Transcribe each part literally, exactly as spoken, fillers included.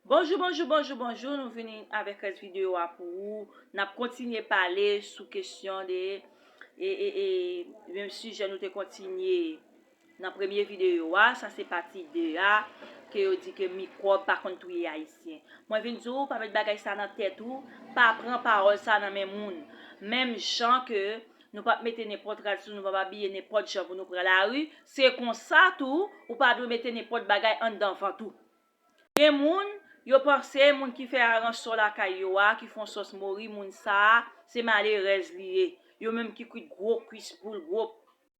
Bonjou, bonjou, bonjou, bonjou. Nou vini avèk rès videyo a pou ou. N ap kontinye pale sou kesyon de e, e, e, menm sijè nou te kontinye nan premye videyo a. Sa se pati de a, ke yo di ke mikwòb pa konn touye Ayisyen. Mwen vin di w, pa met bagay sa nan tèt ou, pa pran pawòl sa nan men moun. Menm jan ke nou p ap mete nenpòt rad sou nou, p ap abiye nenpòt jan pou nou pran lari, se konsa tou, ou pa dwe mete nenpòt bagay anndan vant ou. Gen moun, yo panse moun ki fè aransò lakay yo a, ki fè yon sòs mori, moun sa a, se malerèz li ye. Yo menm ki kwit gwo kwis poul, gwo,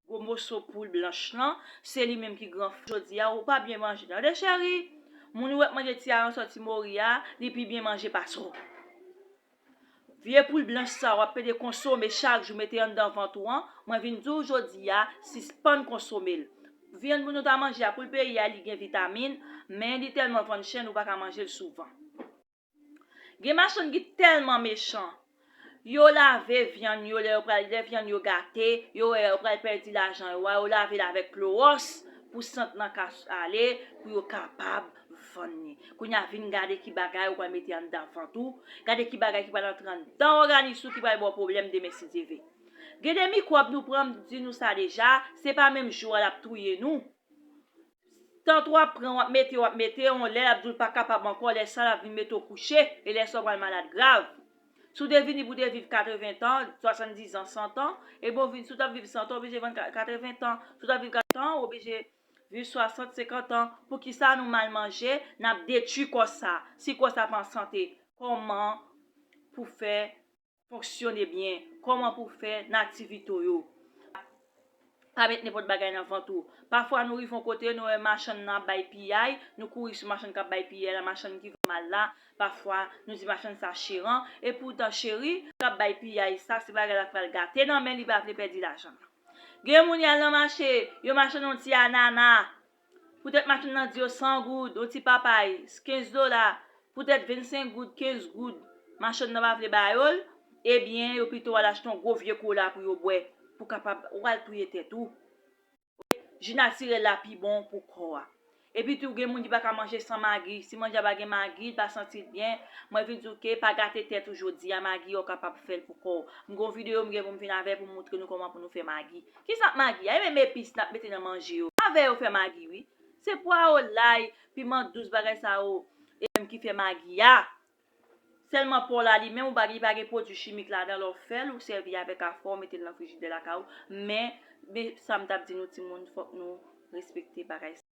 gwo moso poul blanch lan, se li menm ki gran. Jodi a, ou pa byen manje. Tande, cheri, moun ou wè k manje ti aransò, ti mori a, li pi byen manje pase w. Vye poul blanch sa w ap pede konsome chak jou, mete anndan vant ou an, mwen vin di w jodi a, sispann konsome l. Vyann pou nou ta manje a, poul peyi a, li gen vitamin, men li tèlman vann chen, nou pa ka manje l souvan. Gen machann ki tèlman mechan, yo lave vyann yo, lè yo pral, lè vyann yo gate, yo wè yo pral pèdi lajan yo a, yo lave l avèk klowòs pou sant lan ka ale, pou yo kapab vann li. Kounye a, vin gade ki bagay ou pral mete anndan vant ou, gade ki bagay ki pral antre anndan òganis ou ki pral ba w pwoblèm demen si Dye ve. Gen de mikwòb nou pran, m di nou sa deja, se pa menm jou a l ap touye nou. Tant w ap pran, w ap mete, w ap mete, yon lè l ap di w pa kapab ankò, lè sa l ap vin mete w kouche, e lè sa w pral malad grav. Si w te vini pou w te viv katreven tan, swasanndiz an, san tan, ebyen w vin, si w t ap viv san tan, w oblije vann ka-, katreven tan. Si w t ap viv katreven tan, w oblije viv swasant, senkant an. Poukisa nou mal manje, n ap detwi kò sa? Si kò sa pa an sante, kòman pou fè fonksyone byen? Kòman pou fè nan aktivite w yo? Pa met nenpòt bagay nan vant ou. Pafwa nou rive yon kote, nou wè machann nan ap bay piyay, nou kouri sou machann k ap bay piyay la, machann ki vann mal la. Pafwa nou di machann sa cheran, e poutan cheri k ap bay piyay sa, se bagay la k pral gate nan men li, pa vle pèdi lajan l. Gen moun y al nan mache, yo mache nan yon ti anana. Poutèt machann nan di yo san goud, yon ti papay, kenz dola, poutèt vennsenk goud, kenz goud, machann nan pa vle ba yo l, ebyen, yo pito al achte yon gwo vye kola pou yo bwè, pou kapab, ou al touye tèt ou. Ji natirèl la pi bon pou kò a. Epi tou, gen moun ki pa ka manje san magi. Si manje a pa gen magi, li pa santi l byen, mwen vin di w ke pa gate tèt ou jodi a, magi a w kapab fè l pou kò w. M gen yon videyo m gen pou m vin avè pou m montre nou kòman pou nou fè magi. Kisa k magi a? E menm epis n ap mete nan manje yo. Avè yo fè magi, wi. Se pwa yo, lay, piman dous, bagay sa yo, e menm ki fè magi a. Sèlman pwa w la li menm, ou pa gen, pa gen pwodui chimik ladan, lè w fè l, ou sèvi avèk afè w, mete l nan frijidè lakay ou. Men, men sa m t ap di nou timoun, fòk nou respekte bagay sa.